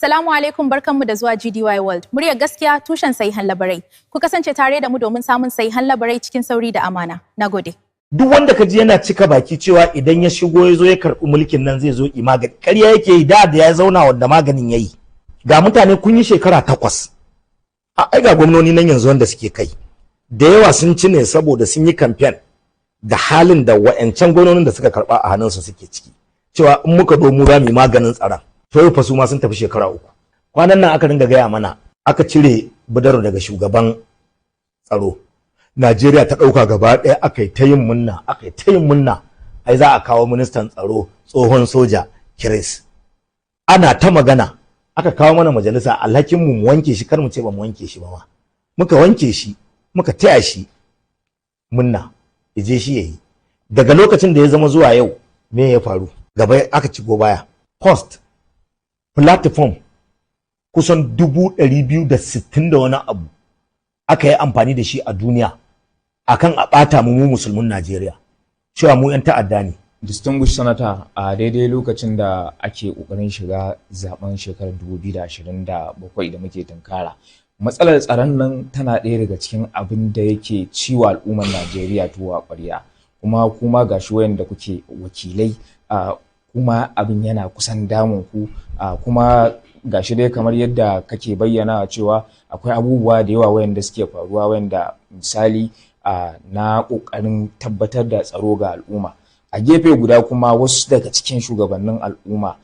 Salamu alaikum, barkanmu da zuwa GDY World. Muryar gaskiya, tushen sahihan labarai. Ku kasance tare da mu domin samun sahihan labarai cikin sauri da amana. Nagode. Duk wanda ka ji yana cika baki cewa idan ya shigo, ya zo ya karɓi mulkin nan, zai zo yi magani, ƙarya yake yi. Da ya zauna wanda maganin ya yi ga mutane, kun yi shekara 8. A ai ga gwamnoni nan yanzu wanda suke kai, da yawa sun ci ne saboda sun yi kamfen da halin da wa'ancan gwamnonin da suka karɓa a hannunsu suke ciki, cewa in muka zo mu za mu yi maganin tsaron. To yau fa su ma sun tafi shekara 3. Kwanan nan aka ringa gaya mana aka cire Badaru daga shugaban tsaro. Najeriya ta ɗauka gaba ɗaya, aka yi ta yin munna, aka yi ta yin munna, ai za a kawo ministan tsaro tsohon soja Chris. Ana ta magana, aka kawo mana majalisa, alhakin mu mu wanke shi, kar mu ce ba mu wanke shi ba ma. Muka wanke shi, muka taya shi munna, je shi yayi. Daga lokacin da ya zama zuwa yau, me ya faru? Gaba aka ci go baya. Post platform kusan 260,000 da wani abu aka yi amfani da shi a duniya akan a ɓata mu, mu musulmin Najeriya, cewa mu 'yan ta'adda ne. Distinguished Senator, a daidai lokacin da ake ƙoƙarin shiga zaben shekarar 2027 da muke tunkara, matsalar tsaron nan tana ɗaya daga cikin abin da yake ciwa al'ummar Najeriya tuwo a ƙwarya. Kuma gashi wayanda kuke wakilai, kuma abin yana kusan damun ku, kuma gashi dai kamar yadda kake bayyana cewa akwai abubuwa da yawa wayanda suke faruwa, wayanda misali na ƙoƙarin tabbatar da tsaro ga al'umma. A gefe guda kuma, wasu daga cikin shugabannin al'umma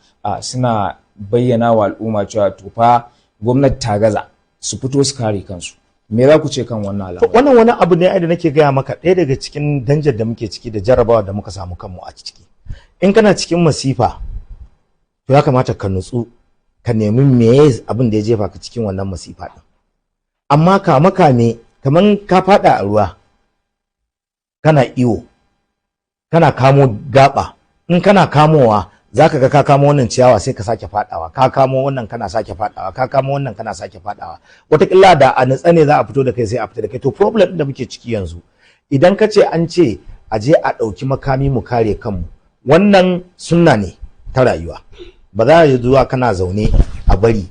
suna bayyana wa al'umma cewa to fa gwamnati ta gaza, su fito su kare kansu. Me za ku ce kan wannan al'amari? Wannan wani abu ne ai da nake gaya maka, ɗaya daga cikin danjar da muke ciki da jarabawa da muka samu kanmu a ciki. In kana cikin masifa, to ya kamata ka nutsu, ka nemi meye abin da ya jefa ka cikin wannan masifa din. Amma kame kame, kaman ka fada a ruwa kana iyo, kana kamo gaba, in kana kamowa zaka ga ka kamo wannan ciyawa, sai ka sake fadawa, ka kamo wannan, kana sake fadawa, ka kamo wannan, kana sake fadawa. Wataƙila da a nutsa ne za a fito da kai, sai a fito da kai. To problem ɗin da muke ciki yanzu, idan ka ce an ce a je a ɗauki makami mu kare kanmu, wannan sunna ne ta rayuwa. Ba za a zuwa kana zaune a bari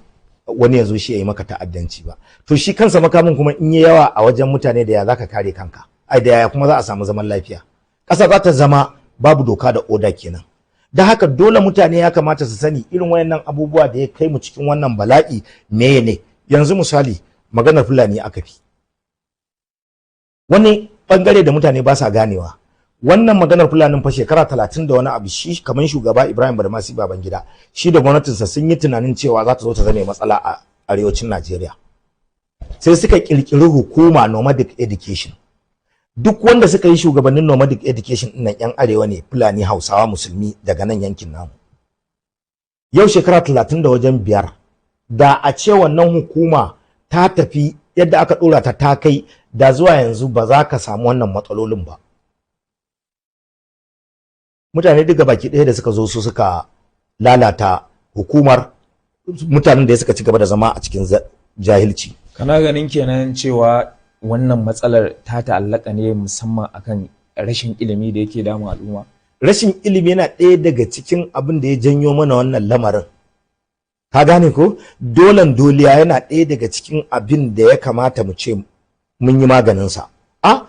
wani ya zo shi ya yi maka ta'addanci ba. To shi kansa makamin kuma in yi yawa a wajen mutane, da ya za ka kare kanka? Ai da yaya kuma za a samu zaman lafiya? Ƙasa za ta zama babu doka da oda kenan. Da haka dole mutane ya kamata su sani irin wayannan abubuwa da ya kai mu cikin wannan bala'i meye ne. Yanzu misali, maganar Fulani aka fi wani bangare da mutane ba sa ganewa. Wannan maganar Fulanin fa, shekara 30 da wani abu, shi kamar shugaba Ibrahim Badamasi Babangida, shi da gwamnatinsa sun yi tunanin cewa za ta zo ta zame matsala a arewacin Najeriya. Sai suka kirkiri hukuma, nomadic education. Duk wanda suka yi shugabannin nomadic education ɗin nan yan arewa ne, Fulani, Hausawa, Musulmi daga nan yankin namu. Yau shekara 35 da wajen 5, da a ce wannan hukuma ta tafi yadda aka ɗora ta, ta kai da zuwa yanzu ba za ka samu wannan matsalolin ba. Mutane duka baki ɗaya da suka zo, su suka lalata hukumar, mutanen da suka ci gaba da zama a cikin jahilci. Kana ganin kenan cewa wannan matsalar ta ta'allaka ne musamman akan rashin ilimi da yake damun al'umma? Rashin ilimi yana ɗaya daga cikin abin da ya janyo mana wannan lamarin, ka gane ko? Dolan doliya yana ɗaya daga cikin abin da ya kamata mu ce mun yi maganinsa. A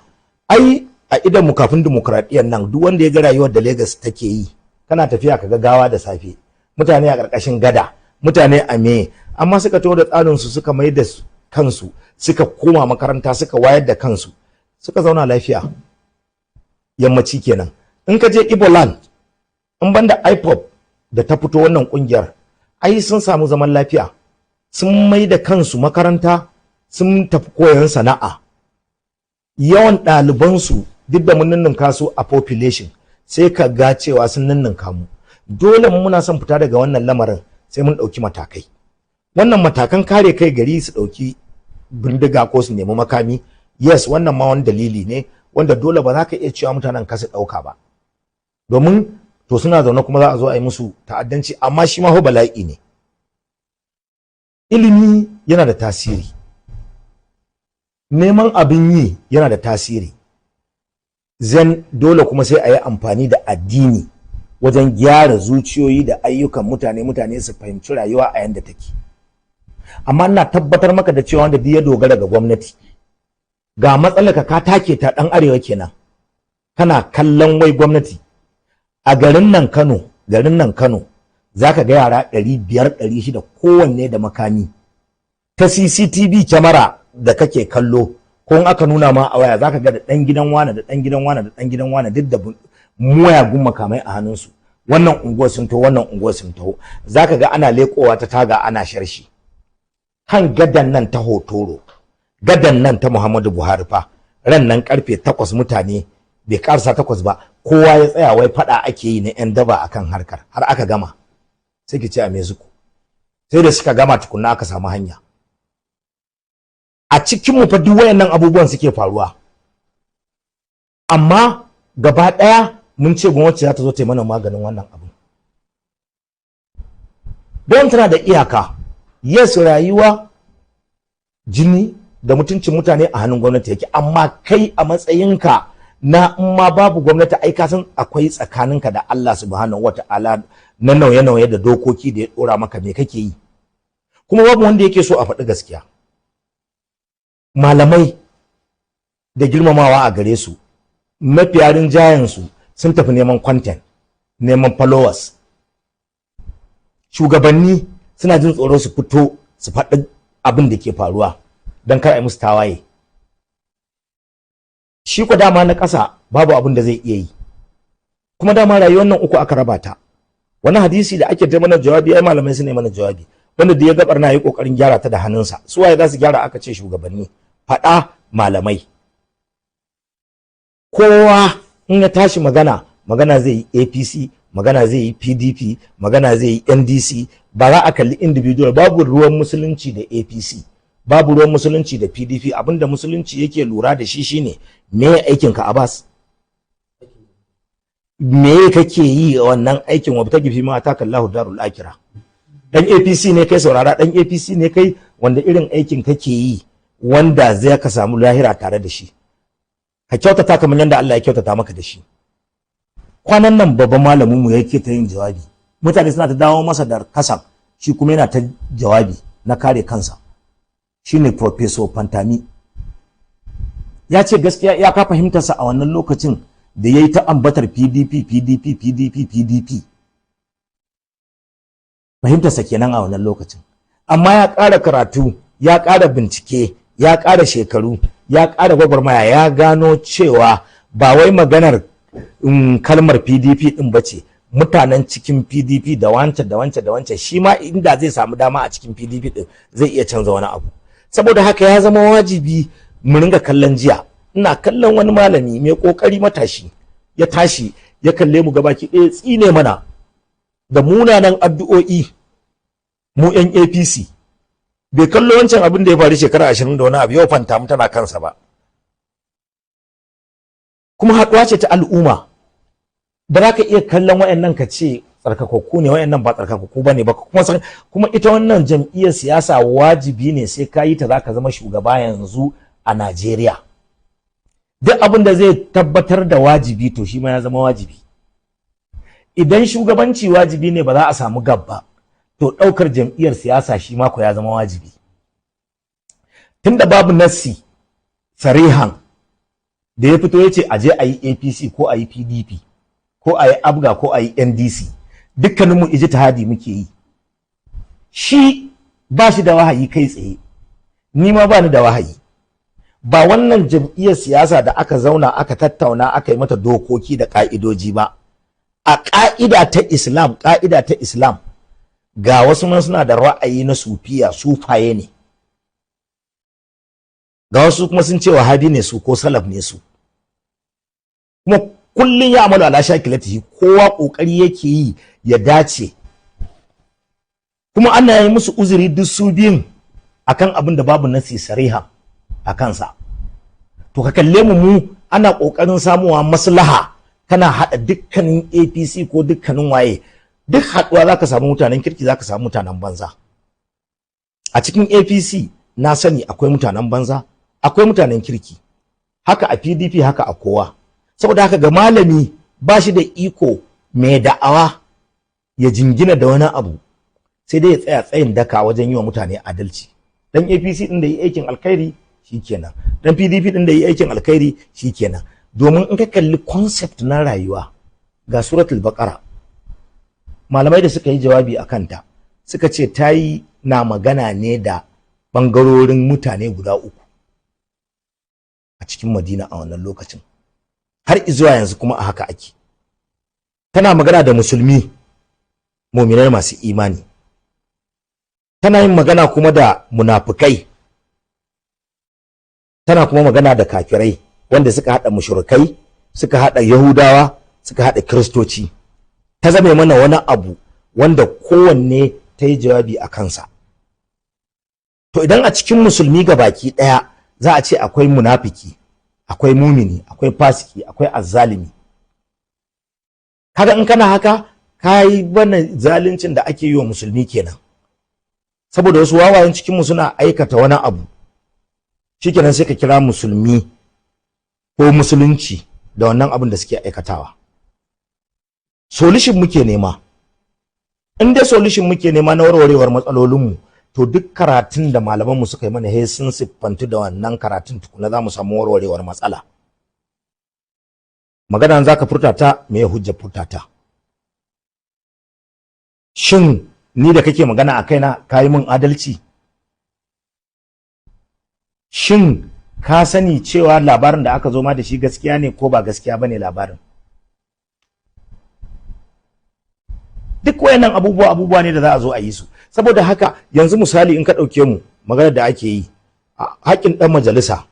ai a idan mu kafin dimokuraɗiyyar nan, duk wanda ya ga rayuwar da Lagos take yi, kana tafiya ka ga gawa da safe, mutane a ƙarƙashin gada, mutane a me. Amma suka taho da tsarin su, suka mai da kansu, suka koma makaranta, suka wayar da kansu, suka zauna lafiya. Yammaci kenan. In ka je Iboland, in banda IPOB da ta fito, wannan kungiyar, ai sun samu zaman lafiya, sun mai da kansu makaranta, sun tafi koyon sana'a. Yawan ɗalibansu, duk da mun ninninka su a population, sai ka ga cewa sun ninninka mu. Dole mu muna son fita daga wannan lamarin, sai mun ɗauki matakai. Wannan matakan kare kai, gari su ɗauki bindiga ko su nemi makami, yes, wannan ma wani dalili ne wanda dole ba za ka iya cewa mutanen ka su ɗauka ba, domin to suna zaune kuma za a zo a yi musu ta'addanci. Amma shi ma ho bala'i ne. Ilimi yana da tasiri, neman abin yi yana da tasiri, zan dole kuma sai a yi amfani da addini wajen gyara zuciyoyi da ayyukan mutane, mutane su fahimci rayuwa a yanda take. Amma ina tabbatar maka da cewa wanda duk ya dogara ga gwamnati, ga matsalar ka take ta dan arewa kenan, kana kallon wai gwamnati. A garin nan Kano, garin nan Kano, zaka ga yara 500, 600, kowanne da makami. Ta CCTV kyamara da kake kallo, ko in aka nuna ma a waya, zaka ga da dan gidan wane, da dan gidan wane, da dan gidan wane, duk da muyagun makamai a hannunsu. Wannan unguwar sun taho, wannan unguwar sun taho. Zaka ga ana lekowa ta taga ana sharshi. Kan gadan nan ta Hotoro, gadan nan ta Muhammadu Buhari fa, ran nan karfe 8, mutane bai karsa 8 ba, kowa ya tsaya, wai fada ake yi na yan daba akan harkar. Har aka gama, sai ki ce a Mexico, sai da suka gama tukunna aka samu hanya. A cikin mu fa duk wayannan abubuwan suke faruwa, amma gaba daya mun ce gwamnati za ta zo ta yi mana maganin wannan abu. Don tana da iyaka. Yes, rayuwa, jini da mutuncin mutane a hannun gwamnati yake, amma kai a matsayinka na in ma babu gwamnati, ai ka san akwai tsakaninka da Allah Subhanahu wata'ala na nauye-nauye da dokoki da ya dora maka. Me kake yi? Kuma babu wanda yake so a faɗi gaskiya. Malamai, da girmamawa a gare su, mafiya rinjayensu sun tafi neman content, neman followers. Shugabanni suna jin tsoro su fito su faɗi abin da ke faruwa don kar a yi musu tawaye. Shi ko dama na ƙasa babu abin da zai iya yi. Kuma dama rayuwar nan uku aka raba ta. Wani hadisi da ake ta mana jawabi, ai malamai su ne mana jawabi, wanda da ya gabar na yi kokarin gyara ta da hannunsa. Su waye za su gyara? Aka ce shugabanni, faɗa, malamai. Kowa in ya tashi magana, magana zai yi APC, magana zai yi PDP, magana zai yi NDC. Ba za a kalli individual. Babu ruwan musulunci da APC, babu ruwan musulunci da PDP. Abinda musulunci yake lura da shi shine me aikin ka, Abbas? Me kake yi a wannan aikin? Wa ta gifi ma ataka Allahu darul akhirah. Dan APC ne kai, saurara, dan APC ne kai, wanda irin aikin kake yi wanda zai ka samu lahira tare da shi? Ka kyautata kamar yadda Allah ya kyautata maka da shi. Kwanan nan babban malamin mu yake ta yin jawabi, mutane suna ta dawo masa da kasan, shi kuma yana ta jawabi na kare kansa. Shine Professor Pantami. Ya ce gaskiya ya ka fahimtarsa a wannan lokacin da ya yi ta ambatar PDP, PDP, PDP, PDP, fahimtarsa kenan a wannan lokacin. Amma ya ƙara karatu, ya ƙara bincike, ya ƙara shekaru, ya ƙara gwagwarmaya, ya gano cewa ba wai maganar kalmar PDP ɗin ba ce. Mutanen cikin PDP da wance da wance da wance, shi ma inda zai samu dama a cikin PDP ɗin zai iya canza wani abu. Saboda haka ya zama wajibi mu ringa kallon jiya. Ina kallon wani malami mai kokari matashi, ya tashi ya kalle mu gabaki ɗaya, tsine mana da munanan addu'o'i mu yan APC. Bai kallo wancan abin da ya faru shekara 20 da wani abu, yau fanta mu tana kansa ba. Kuma haɗuwa ce ta al'umma. Ba za ka iya kallon wayannan ka ce tsarkakakku ne, wayannan ba tsarkakakku bane ba. Kuma san kuma ita wannan jam'iyyar siyasa wajibi ne sai ka yi ta za ka zama shugaba yanzu a Najeriya. Duk abin da zai tabbatar da wajibi, to shi ma ya zama wajibi. Idan shugabanci wajibi ne, ba za a samu gabba, to ɗaukar jam'iyyar siyasa shi ma ko ya zama wajibi, tunda babu nassi sarihan da ya fito ya ce a je a yi APC ko a yi PDP ko a yi APGA ko a yi NDC. Dukkaninmu ijtihadi muke yi. Shi ba shi da wahayi kai tsaye, ni ma ba ni da wahayi. Ba wannan jam'iyyar siyasa da aka zauna aka tattauna aka yi mata dokoki da ka'idoji ba. A ka'ida ta Islam, ka'ida ta Islam, ga wasu nan suna da ra'ayi na sufiya, sufaye ne, ga wasu kuma sun ce wahabi ne su ko salaf ne su. Kuma kullun ya amalu ala shakilatihi, kowa kokari yake yi ya dace. Kuma ana yi musu uzuri duk su biyun akan abin da babu nasi sariha a kansa. To ka kalle mu, mu ana kokarin samuwa maslaha, kana hada dukkanin APC ko dukkanin waye, duk haduwa zaka samu mutanen kirki, zaka samu mutanen banza. A cikin APC na sani akwai mutanen banza, akwai mutanen kirki, haka a PDP, haka a kowa. Saboda haka ga malami ba shi da iko mai da'awa ya jingina da wani abu. Sai dai ya tsaya tsayin daka wajen yi wa mutane adalci. Dan APC din da yi aikin alkhairi shikenan, dan PDP din da yi aikin alkhairi shikenan. Domin in ka kalli concept na rayuwa, ga Suratul Baqara, malamai da suka yi jawabi a kanta suka ce ta yi na magana ne da bangarorin mutane guda uku a cikin Madina a wannan lokacin, har izuwa yanzu kuma a haka ake. Tana magana da musulmi muminai masu imani, tana yin magana kuma da munafukai, tana kuma magana da kafirai wanda suka haɗa mushrikai, suka haɗa Yahudawa, suka haɗa Kiristoci. Ta zame mana wani abu wanda kowanne ta yi jawabi a kansa. To idan a cikin musulmi ga baki ɗaya za a ce akwai munafiki, akwai mumini, akwai fasiki, akwai azzalimi, kaga in kana haka kayi wannan zaluncin da ake yi wa musulmi kenan. Saboda wasu wawayen cikinmu suna aikata wani abu, shikenan sai ka kira musulmi ko musulunci da wannan abin da suke aikatawa. Solution muke nema. In dai solution muke nema na warwarewar matsalolinmu, to duk karatun da malamanmu suka yi mana he sun siffantu da wannan karatun tukuna za mu samu warwarewar matsala. Magana za ka furta ta, me ya hujjar furta ta? Shin ni da kake magana a kaina ka yi min adalci? Shin ka sani cewa labarin da aka zo ma da shi gaskiya ne ko ba gaskiya bane labarin? Duk wayannan abubuwa abubuwa ne da za a zo a yi su. Saboda haka yanzu misali in ka ɗauke mu maganar da ake yi, haƙƙin ɗan majalisa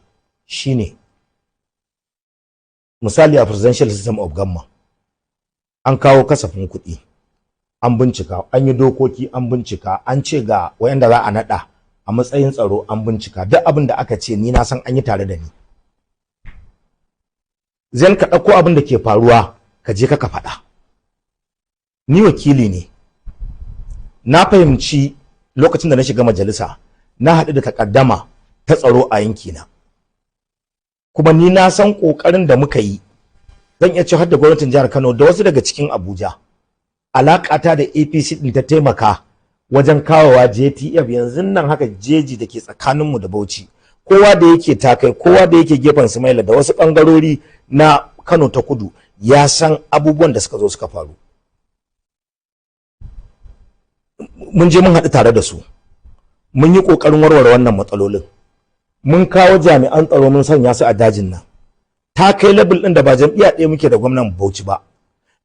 shine misali a presidential system of government an kawo kasafin kuɗi, an bincika, an yi dokoki, an bincika, an ce ga wayanda za a naɗa a matsayin tsaro, an bincika duk abin da aka ce ni na san an yi tare da ni. Zan ka ɗauko abin da ke faruwa ka je ka faɗa. Ni wakili ne. Na fahimci lokacin da na shiga majalisa na haɗu da takaddama ta tsaro a yankina, kuma ni na san ƙoƙarin da muka yi. Zan iya cewa har da gwamnatin jihar Kano da wasu daga cikin Abuja, alaƙata da APC ɗin ta taimaka wajen kawowa JTF. Yanzu nan haka jeji da ke tsakaninmu da Bauchi, kowa da yake Takai, kowa da yake gefen Sumaila da wasu ɓangarori na Kano ta Kudu ya san abubuwan da suka zo suka faru. Mun je mun haɗu tare da su, mun yi ƙoƙarin warware wannan matsalolin, mun kawo jami'an tsaro mun sanya su a dajin nan. Ta kai level ɗin da ba jam'iyya ɗaya muke da gwamnan Bauchi ba,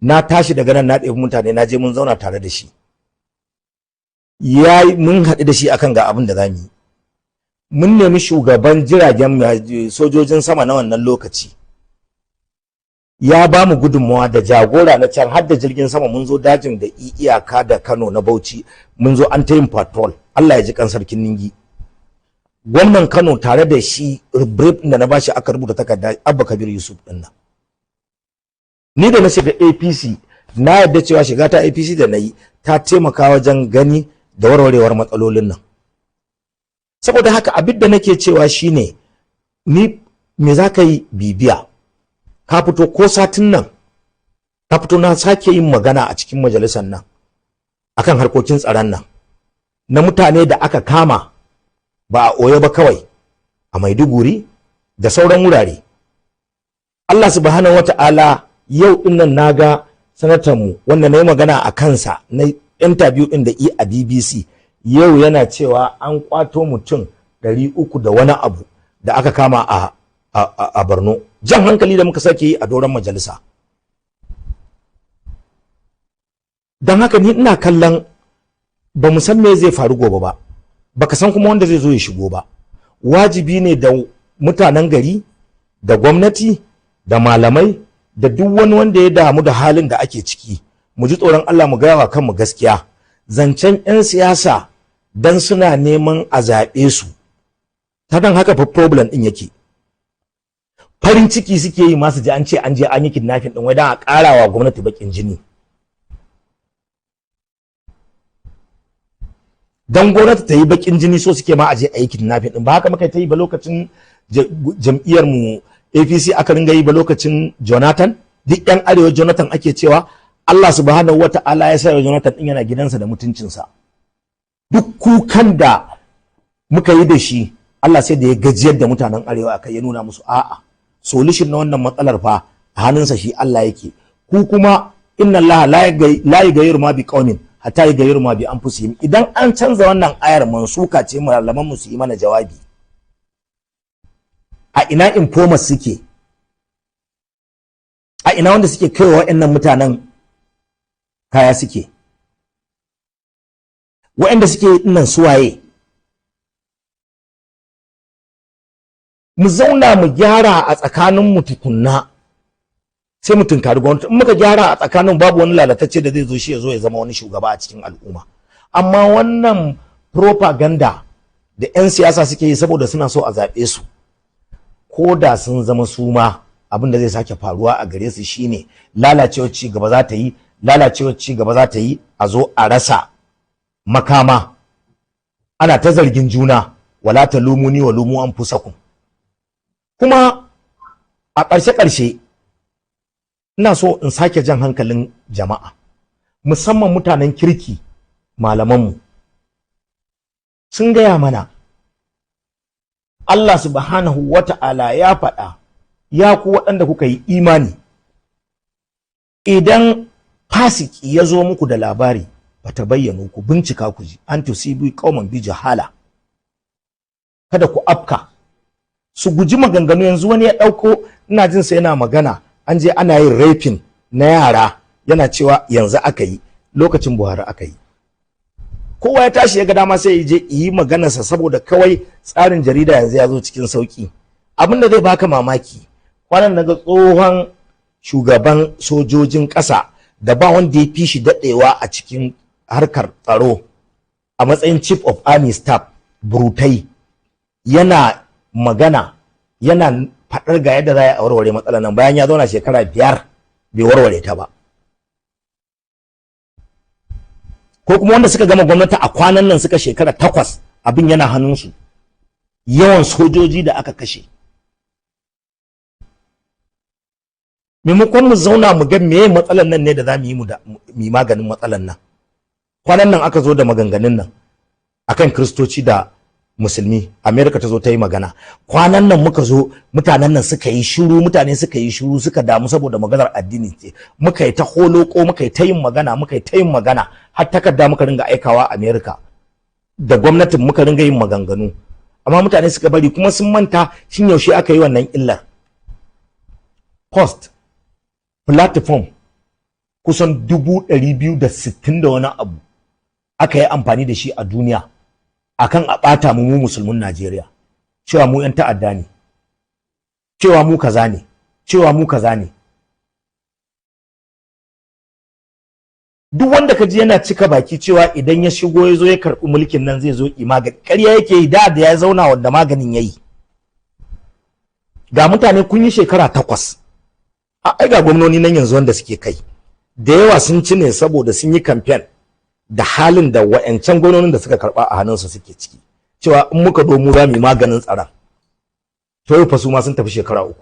na tashi daga nan na ɗebi mutane na je mun zauna tare da shi, ya mun haɗu da shi akan ga abin da za mu yi. Mun nemi shugaban jiragen sojojin sama na wannan lokaci, ya ba mu gudunmawa da jagora na can har da jirgin sama. Mun zo dajin da iyaka da Kano na Bauchi, mun zo an ta yin patrol. Allah ya ji kan Sarkin Ningi, gwamnan Kano, tare da shi brief da na bashi aka rubuta takarda, Abba Kabir Yusuf din nan. Ni da na shiga APC, na yarda cewa shiga ta APC da nayi ta taimaka wajen gani da warwarewar matsalolin nan. Saboda haka abin da nake cewa shine, ni me za ka yi bibiya? Ka fito ko satin nan ka fito na sake yin magana a cikin majalisar nan akan harkokin tsaron nan na mutane da aka kama ba a Oyo ba kawai, a Maiduguri da sauran wurare. Allah subhanahu wata'ala, yau din nan naga sanatanmu wanda na yi magana a kansa na interview din da a BBC, yau yana cewa an kwato mutum 300 da wani abu da aka kama a Borno. Jan hankali da muka sake yi a doron majalisa. Don haka ni ina kallon ba mu san me zai faru gobe ba, baka san kuma wanda zai zo ya shigo ba. Wajibi ne da mutanen gari da gwamnati da malamai da duk wani wanda ya damu da halin da ake ciki, mu ji tsoron Allah, mu gaya wa kanmu gaskiya. Zancen 'yan siyasa dan suna neman a zaɓe su, ta don haka fa problem ɗin yake. Farin ciki suke yi masu ji an ce an je an yi kidnapping ɗin, wai don a ƙarawa gwamnati baƙin jini. Don gwamnati ta yi baƙin jini so suke ma a je a yi kidnapping ɗin. Ba haka muka ta yi ba lokacin jam'iyyar mu APC, aka ringa yi ba lokacin Jonathan. Duk 'yan arewa Jonathan ake cewa. Allah subhanahu wata'ala ya sa Jonathan ɗin yana gidansa da mutuncinsa. Duk kukan da muka yi da shi, Allah sai da ya gajiyar da mutanen arewa akai, ya nuna musu a'a, solution na wannan matsalar fa a hannunsa shi Allah yake. Ku kuma inna Allah la yughayyiru ma bi qaumin hatta yughayyiru ma bi anfusihim. Idan an canza wannan ayar, mansuka ce, malaman mu su yi mana jawabi a ina informers suke, a ina wanda suke kaiwa waɗannan mutanen kaya suke, waɗanda suke nan suwaye. Mu zauna mu gyara a tsakanin mu tukunna, sai mu tunkari gwamnati. In muka gyara a tsakanin, babu wani lalatacce da zai zo shi ya zo ya zama wani shugaba a cikin al'umma. Amma wannan propaganda da 'yan siyasa suke yi saboda suna so a zaɓe su, ko da sun zama suma, abin da zai sake faruwa a gare su shine lalacewar ci gaba za ta yi, lalacewar ci gaba za ta yi, a zo a rasa makama, ana ta zargin juna. Wala talumuni wa lumu anfusakum. Kuma a ƙarshe-ƙarshe, ina so in sake jan hankalin jama'a, musamman mutanen kirki, malamanmu sun gaya mana Allah subhanahu wa ta'ala ya faɗa, ya ku waɗanda kuka yi imani, idan fasiki ya zo muku da labari, bata bayyana, ku bincika ku ji, an tusibu qauman bi jahala, kada ku afka su guji maganganu. Yanzu wani ya ɗauko, ina jin sa yana magana, an je ana yin raping na yara, yana cewa yanzu aka yi, lokacin Buhari aka yi. Kowa ya tashi ya ga dama sai ya je yi maganarsa, saboda kawai tsarin jarida yanzu ya zo cikin sauki. Abin da zai baka mamaki, kwanan naga tsohon shugaban sojojin ƙasa da ba wanda ya fi shi daɗewa a cikin harkar tsaro a matsayin chief of army staff, Buratai, yana magana, yana faɗar ga yadda za a warware matsalar nan bayan ya zauna shekara 5 bai warware ta ba. Ko kuma wanda suka gama gwamnati a kwanan nan suka shekara 8 abin yana hannunsu, yawan sojoji da aka kashe. Maimakon mu zauna mu ga meye matsalar nan ne da za mu yi mu yi maganin matsalar nan. Kwanan nan aka zo da maganganun nan akan Kiristoci da Musulmi, America ta zo ta yi magana. Kwanan nan muka zo, mutanen nan suka yi shiru, mutane suka yi shiru, suka damu saboda maganar addini ce. Muka yi ta holoko, muka yi ta yin magana, muka yi ta yin magana, har takarda muka ringa aikawa America da gwamnatin, muka ringa yin maganganu, amma mutane suka bari kuma sun manta shin yaushe aka yi wannan illar. Post platform kusan 260,000 da wani abu aka yi amfani da shi a duniya akan a ɓata mu musulmin Najeriya, cewa mu 'yan ta'adda ne, cewa mu kaza ne, cewa mu kaza ne. Duk wanda ka ji yana cika baki cewa idan ya shigo ya zo ya karɓi mulkin nan zai zo yi magani, ƙarya yake yi. Da ya zauna wanda maganin ya yi. Ga mutane kun yi shekara 8, ai ga gwamnoni nan yanzu wanda suke kai da yawa sun ci ne saboda sun yi kamfen da halin da wa'ancan gwamnonin da suka karba a hannunsu suke ciki, cewa in muka do mu za mu yi maganin tsaron. To yau fa su ma sun tafi shekara 3.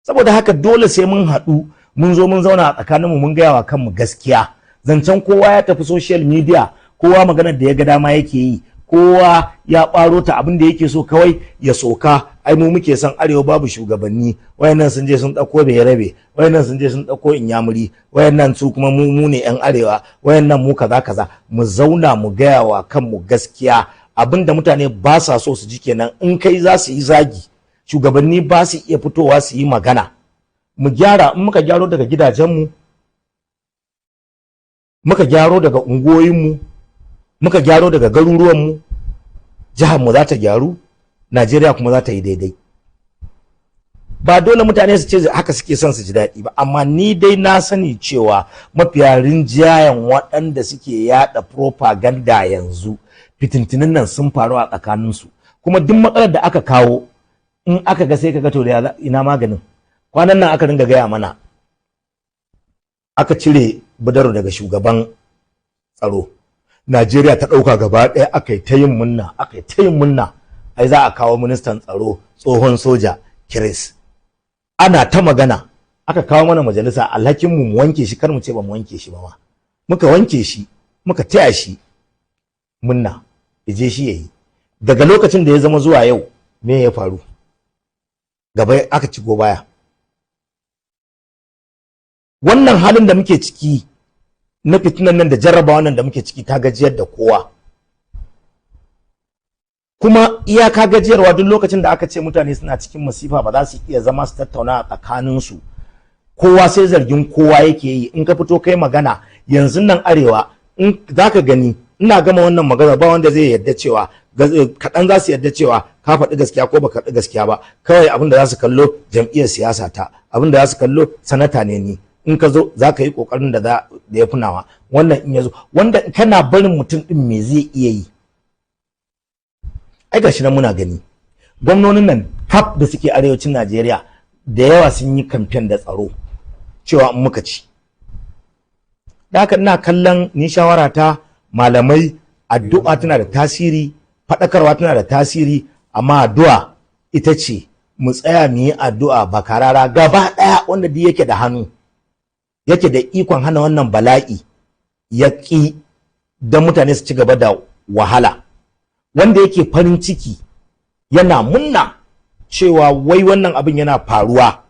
Saboda haka dole sai mun haɗu, mun zo mun zauna a tsakaninmu, mun gaya wa kanmu gaskiya. Zancen kowa ya tafi social media, kowa maganar da ya ga dama yake yi, kowa ya ɓaro ta abin da yake so kawai ya soka. Ai mu muke son arewa babu shugabanni, wayannan sun je sun ɗauko Bayarabe, wayannan sun je sun ɗauko Inyamuri, wayannan su kuma mu ne yan arewa, wayannan mu kaza kaza. Mu zauna mu gaya wa kanmu gaskiya. Abinda mutane ba sa so su ji kenan. In kai za su yi zagi, shugabanni ba su iya fitowa su yi magana. Mu gyara, in muka gyaro daga gidajenmu, muka gyaro daga unguwoyinmu, muka gyaro daga garuruwanmu, jiharmu za ta gyaru, Najeriya kuma za ta yi daidai. Ba dole mutane su ce haka suke son su ji daɗi ba, amma ni dai na sani cewa mafiya rinjayen waɗanda suke yaɗa propaganda yanzu, fitintinin nan sun faru a tsakaninsu. Kuma duk matsalar da aka kawo, in aka ga sai ka ga to da ina maganin. Kwanan nan aka ringa gaya mana aka cire Badaru daga shugaban tsaro, Najeriya ta ɗauka gaba ɗaya, aka yi ta yin munna, aka yi ta yin munna, ai za a kawo ministan tsaro tsohon soja Chris. Ana ta magana, aka kawo mana majalisa, alhakin mu wanke shi, kar mu ce ba mu wanke shi ba ma. Muka wanke shi. Muka taya shi munna, je shi yayi. Daga lokacin da ya zama zuwa yau, me ya faru? Gaba aka ci go baya. Wannan halin da muke ciki na fitinan nan da jarrabawa nan da muke ciki ta gajiyar da kowa. Kuma iyaka gajiyarwa, duk lokacin da aka ce mutane suna cikin masifa, ba za su iya zama su tattauna a tsakaninsu, kowa sai zargin kowa yake yi. In ka fito kai magana yanzu nan arewa, in za ka gani ina gama wannan magana, ba wanda zai yarda cewa, kaɗan za su yarda cewa ka faɗi gaskiya ko baka faɗi gaskiya ba. Kawai abin da za su kallo jam'iyyar siyasa ta, abin da za su kallo sanata ne ni. In ka zo za ka yi ƙoƙarin da ya fi nawa. Wannan in ya zo, wanda kana barin mutum ɗin, me zai iya yi? Ai gashi nan muna gani, gwamnonin nan kaf da suke arewacin Najeriya, da yawa sun yi kamfen da tsaro cewa in muka ci. Da haka ina kallon ni shawara ta, malamai, addu'a tana da tasiri, faɗakarwa tana da tasiri, amma addu'a ita ce. Mu tsaya mu yi addu'a bakarara gaba ɗaya. Wanda duk yake da hannu, yake da ikon hana wannan bala'i, ya ƙi don mutane su ci gaba da wahala. Wanda yake farin ciki yana munna cewa wai wannan abin yana faruwa,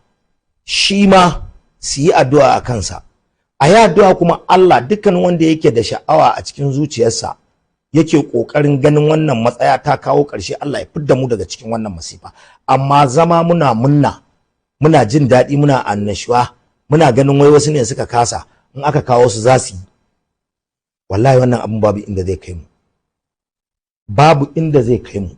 shi ma su yi addu'a a kansa, a yi addu'a. Kuma Allah, dukkan wanda yake da sha'awa a cikin zuciyarsa, yake ƙoƙarin ganin wannan matsaya ta kawo ƙarshe, Allah ya fidda mu daga cikin wannan masifa. Amma zama muna munna, muna jin daɗi, muna annashuwa, muna ganin wai wasu ne suka kasa, in aka kawo su za su yi, wallahi wannan abin babu inda zai kai mu, babu inda zai kai mu.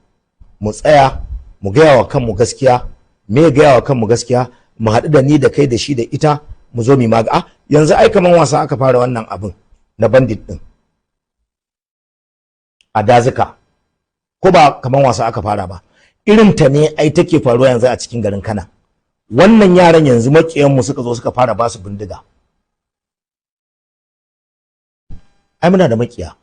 Mu tsaya mu gaya wa kanmu gaskiya. Me gaya wa kanmu gaskiya? Mu haɗu da ni da kai da shi da ita, mu zo mu maga. Yanzu ai kaman wasa aka fara wannan abin na bandit din a dazuka, ko ba kaman wasa aka fara ba? Irin ta ne ai take faruwa yanzu a cikin garin Kana. Wannan yaran yanzu makiyan mu suka zo suka fara ba su bindiga. Ai muna da makiya,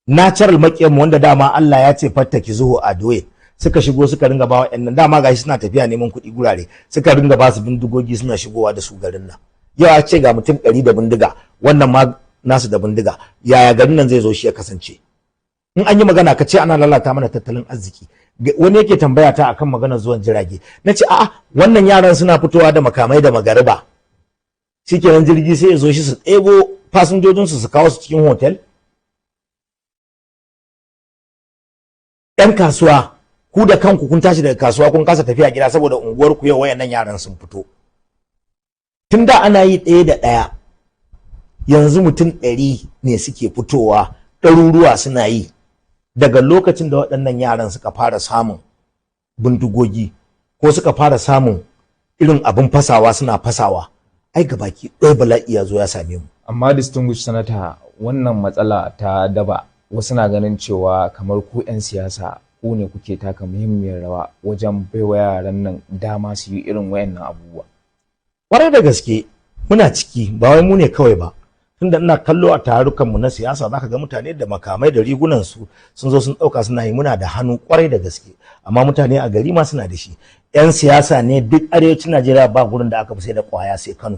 natural makiyan mu, wanda dama Allah ya ce fattaki zuhu a doye. Suka shigo suka ringa ba wa'annan dama, gashi suna tafiya neman kuɗi gurare, suka ringa ba su bindigogi, suna shigowa da su garin nan. Yau a ce ga mutum 100 da bindiga, wannan ma nasu da bindiga, yaya garin nan zai zo shi ya kasance? In an yi magana ka ce ana lalata mana tattalin arziki. Wani yake tambaya ta akan maganar zuwan jirage. Na ce a'a, wannan yaran suna fitowa da makamai da magariba, shikenan jirgi sai ya zo shi su ɗebo fasinjojinsu su kawo su cikin hotel. 'Yan kasuwa, ku da kanku kun tashi daga kasuwa kun kasa tafiya gida saboda unguwar ku yau wayannan yaran sun fito. Tun da ana yi ɗaya da ɗaya, yanzu mutum 100 ne suke fitowa, ɗaruruwa suna yi. Daga lokacin da waɗannan yaran suka fara samun bindigogi ko suka fara samun irin abin fasawa suna fasawa, ai gabaki ɗaya bala'i ya zo ya same mu. Amma distinguished senator, wannan matsala ta daba, wasu na ganin cewa kamar ku 'yan siyasa ku ne kuke taka muhimmiyar rawa wajen baiwa yaran nan dama su yi irin wayannan abubuwa. Kwarai da gaske muna ciki, ba wai mu ne kawai ba. Tunda ina kallo a tarukan mu na siyasa, zaka ga mutane da makamai da rigunan su sun zo sun dauka suna yi. Muna da hannu kwarai da gaske, amma mutane a gari ma suna da shi. 'Yan siyasa ne. Duk arewacin Najeriya ba gurin da aka fi sai da kwaya sai Kano.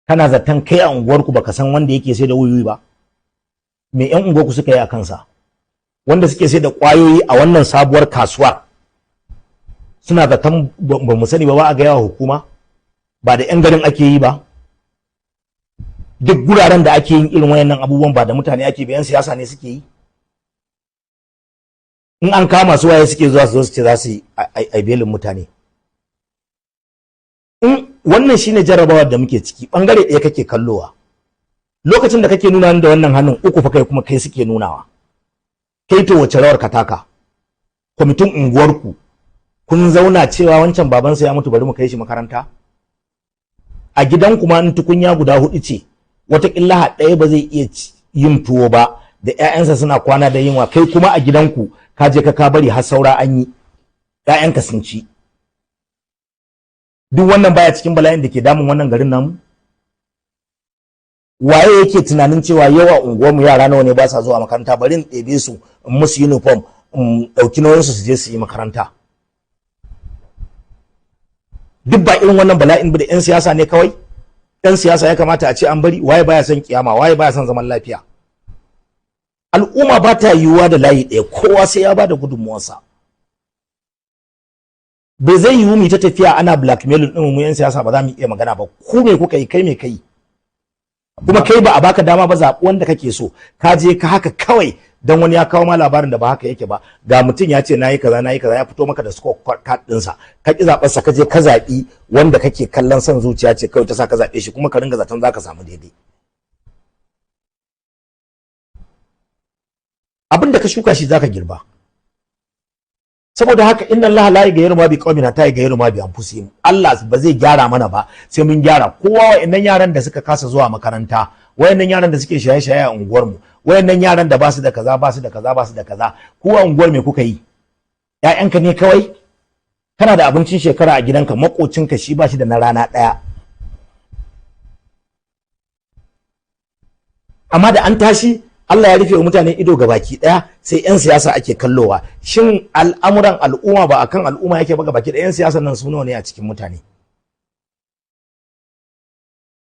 Kana zaton kai a unguwarku baka san wanda yake sai da wuyoyi ba? Me 'yan unguwarku suka yi a kansa? Wanda suke sai da kwayoyi a wannan sabuwar kasuwar, suna zaton ba mu sani ba? Ba a gaya wa hukuma? Ba da 'yan garin ake yi ba? Duk guraren da ake yin irin wayannan abubuwan, ba da mutane ake ba? 'Yan siyasa ne suke yi. In an kama su, waye suke zuwa su zo su ce za su yi ai belin mutane? In wannan shine jarrabawar da muke ciki. Bangare ɗaya kake kallowa. Lokacin da kake nuna da wannan hannun uku fa, kai kuma kai suke nunawa. Kai to, wace rawar ka taka? Kwamitin unguwarku kun zauna cewa wancan babansa ya mutu, bari mu kai shi makaranta? A gidan kuma in tukunya guda hudu ce, wataƙila ɗaya ba zai iya yin tuwo ba, da 'ya'yansa suna kwana da yunwa. Kai kuma a gidanku ka je ka bari har saura an yi, 'ya'yanka sun ci. Duk wannan baya cikin bala'in da ke damun wannan garin namu? Waye yake tunanin cewa yau a unguwarmu yara nawa ne ba sa zuwa makaranta, bari in ɗebe su in musu uniform, in ɗauki nauyinsu su je su yi makaranta? Duk ba irin wannan bala'in ba da 'yan siyasa ne kawai? 'Yan siyasa ya kamata a ce an bari. Waye baya son kiyama? Waye baya son zaman lafiya? Al'umma ba ta yiwuwa da layi ɗaya, kowa sai ya bada gudunmuwarsa. Bai zai yiwu mu ta tafiya ana blackmailing ɗin mu, 'yan siyasa ba za mu iya magana ba. Ku me kuka yi? Kai me kai? Kuma kai ba a baka dama ba, zaɓi wanda kake so. Ka je ka haka kawai dan wani ya kawo ma labarin da ba haka yake ba. Ga mutum ya ce nayi kaza, nayi kaza, ya fito maka da score card ɗinsa, ka ki zaɓar sa, ka je ka zaɓi wanda kake kallon son zuciya ce kawai ta sa ka zaɓe shi, kuma ka ringa zaton zaka samu daidai. Abin da ka shuka shi zaka girba. Saboda haka, inna Allah la yughayyiru ma bi qaumin hatta yughayyiru ma bi anfusihim. Allah ba zai gyara mana ba sai mun gyara. Kowa, wa'annan yaran da suka kasa zuwa makaranta, wayannan yaran da suke shaye-shaye a unguwar mu, wayannan yaran da basu da kaza, basu da kaza, basu da kaza, ko a unguwar me kuka yi? Ƴaƴanka ne kawai? Kana da abincin shekara a gidanka, makocinka shi ba shi da na rana ɗaya. Amma da an tashi, Allah ya rufe wa mutane ido ga baki ɗaya, sai 'yan siyasa ake kallowa. Shin al'amuran al'umma ba akan al'umma yake ba gabaki ɗaya? 'Yan siyasan nan su nawa ne a cikin mutane?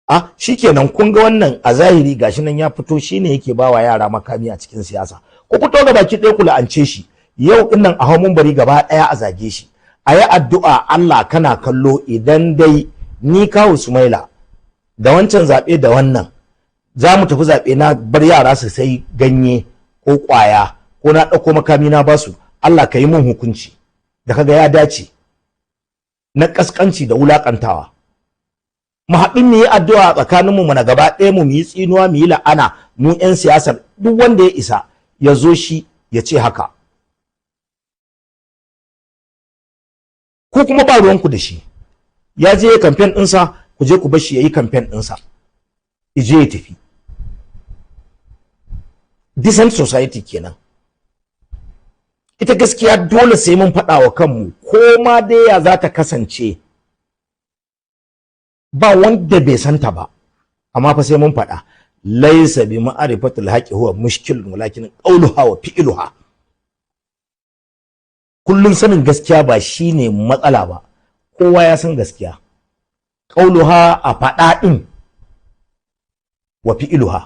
A shikenan, kun ga wannan a zahiri gashi nan ya fito, shine yake bawa yara makami a cikin siyasa. Ku fito ga baki ɗaya ku la'ance shi yau dinnan, a hau bari gaba ɗaya a zage shi, a yi addu'a. Allah kana kallo, idan dai ni kawo Sumaila da wancan zaɓe da wannan za mu tafi zaɓe, na bar yara su sai ganye ko ƙwaya ko na ɗauko makami na basu, Allah ka yi min hukunci da kaga ya dace na ƙasƙanci da wulaƙantawa. Mu haɗu mu yi addu'a a tsakaninmu mu na gaba ɗaya, mu yi tsinuwa, mu yi la'ana, mu 'yan siyasar, duk wanda ya isa ya zo shi ya ce haka. Ku kuma ba ruwanku da shi, ya je ya kamfen ɗinsa, ku je ku bar shi ya yi kamfen ɗinsa, ije ya tafi. Decent society kenan. Ita gaskiya dole sai mun faɗa wa kanmu, ko ma dai ya za ta kasance, ba wanda bai santa ba, amma fa sai mun faɗa. Laisa bi ma'rifatul haqqi huwa mushkilun, walakin qawluha wa fi'luha. Kullun sanin gaskiya ba shine matsala ba, kowa ya san gaskiya. Qawluha, a faɗa din, wa fi'luha.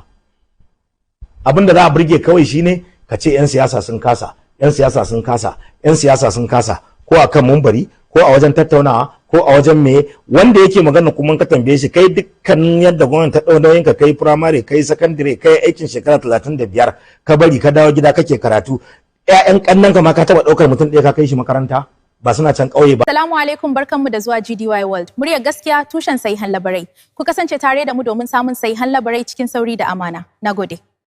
Abinda za a burge kawai shine ka ce 'yan siyasa sun kasa, 'yan siyasa sun kasa, 'yan siyasa sun kasa, ko a kan mumbari, ko a wajen tattaunawa, ko a wajen me wanda yake magana. Kuma ka tambaye shi, kai dukkanin yadda gwamnati ta ɗau nauyin ka, kai firamare, kai sakandire, kai aikin shekara 35, ka bari ka dawo gida kake karatu, ƴaƴan ƙannan ka ma ka taɓa ɗaukar mutum ɗaya ka kai shi makaranta? Ba suna can ƙauye ba. Salamu alaikum, barkanmu da zuwa GDY World. Muryar gaskiya, tushen sahihan labarai. Ku kasance tare da mu domin samun sahihan labarai cikin sauri da amana. Nagode.